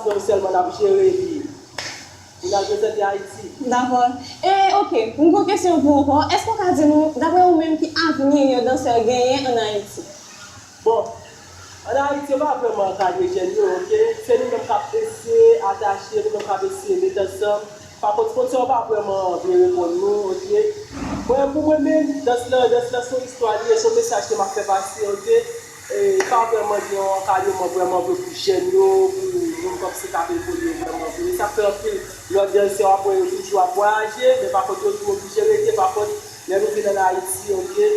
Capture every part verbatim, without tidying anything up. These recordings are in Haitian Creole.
Non sèlman n ap jere li. Pou n al prezante Ayiti. Dakò. E, oke, m gon kesyon pou ou ankò. Èske w ka di nou, daprè ou menm, ki avni yon dansè genyen ann Ayiti? Bon, ann Ayiti, yo pa vrèman ankadre jèn yo, oke? Se nou menm k ap eseye atache, nou menm k ap eseye met ansanm. Pakont, sponsò yo pa vrèman vle reponn nou, oke? Mwen, pou mwen menm, dans lan, dans lan se yon istwa li ye, se yon mesaj ke m ap fè pase, oke? E pa vrèman gen yon ankadreman vrèman vre pou jèn yo, pou moun kòmsi k ap evolye vrèman vre. Sa k fè anpil lòt dansè w ap wè yo toujou ap vwayaje, men pakont yo tou oblije rete, pakont lè nou vin ann Ayiti, oke,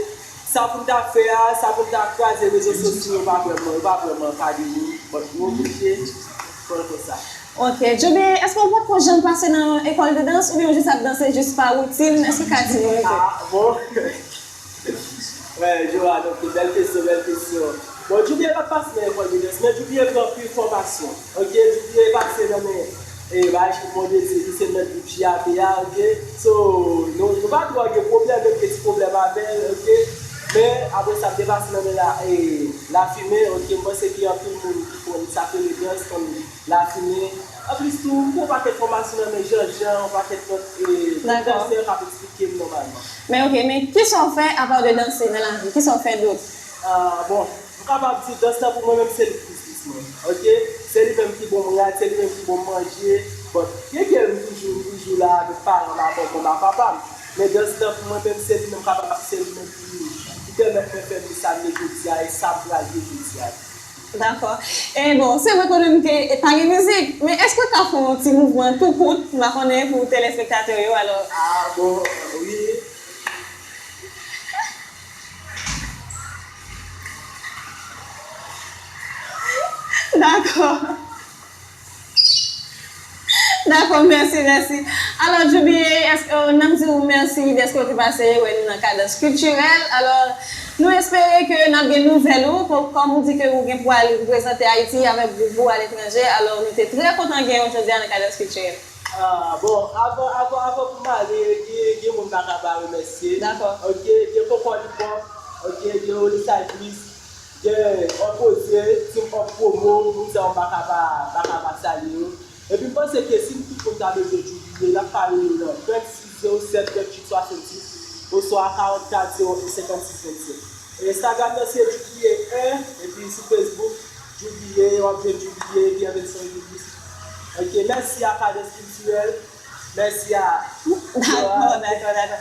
sa pou n ta fè a, sa pou n ta kraze rezo sosyo yo pa vrèman, yo pa vrèman ankadre nou, but nou oblije fè l konsa. Ok, Djoubie, èske w potko janm pase nan ekòl de dans oubyen w jis ap danse jis pa woutin? Èske w ka di nou yon pe? Ah, bon. Wè, Johan, ok, bèl kesyon, bèl kesyon. Bon, Djoubie pa t pase nan ekòl de dans, men Djoubie pran anpil fòmasyon. Ok, Djoubie pase nan men e, bagay ki Bondye di, li se mèt gwoup J A P a, ok. So, nou, nou pa twò gen pwoblèm, menm gen ti pwoblèm avè l, ok. Men, apre sa, m te pase nan men la, e, Lafimen, ok. M panse gen anpil moun ki konn sa k rele dans, konn Lafimen. Anplis tou, m pran yon pakèt fòmasyon nan men Jean Jean, yon pakèt lòt, e, pwofesè k ap eksplike m nòmalman. Men, ok, men kisa w fè apa de danse nan lavi? Kisa w fè dòt? Ah, bon, m kapab di dans la pou mwen menm se li k biznis mwen, ok? Se li menm ki ban m rad, se li menm ki ban m manje, but, gen kè m toujou, m toujou la avèk paran m, avèk manman, papa m. Men dans la pou mwen menm se li menm kapab, se li menm ki, ki pèmèt mwen fè sa m ye jodi a e sa m pral ye jodi a. Dakò. E bon, se vre kote m te pa gen mizik, men èske w ka fè yon ti mouvman tou kout, m pa konnen, pou telespektatè yo, alò? Ah, bon, wi. Dakò. Dakò, mèsi, mèsi. Alò, Djoubie, èske, n ap di w mèsi dèske w te pase wè nou nan Kadans Kiltirèl. Alò, nou espere ke n ap gen nouvèl ou, kò-, kòm ou di ke ou gen pou al reprezante Ayiti avèk gwoup ou aletranje. Alò, nou te trè kontan gen w jodi a nan Kadans Kiltirèl. Ah, bon, avan, avan, avan pou m ale, gen, gen moun m pa ka pa remèsye. Dakò. Ok, gen Kòkò Lipòp, ok, gen Oli Cyclist, gen An Koze, Team Up Promo, moun sa yo m pa ka pa, pa ka pa salye yo. Epi m panse ke si n tout moun ta bezwen Djoubie, n ap ka rele yo nan vennsis zewo sèt venntuit swasannsis oswa karannkat zewo en senkannsis vennsenk. Instagram nan se Djoubie en, epi sou Facebook, Djoubie, w ap jwenn Djoubie, Pierre Vincent Djoubie. Ok, mèsi a Kadans Kiltirèl, mèsi a Dakò, dakò, dakò.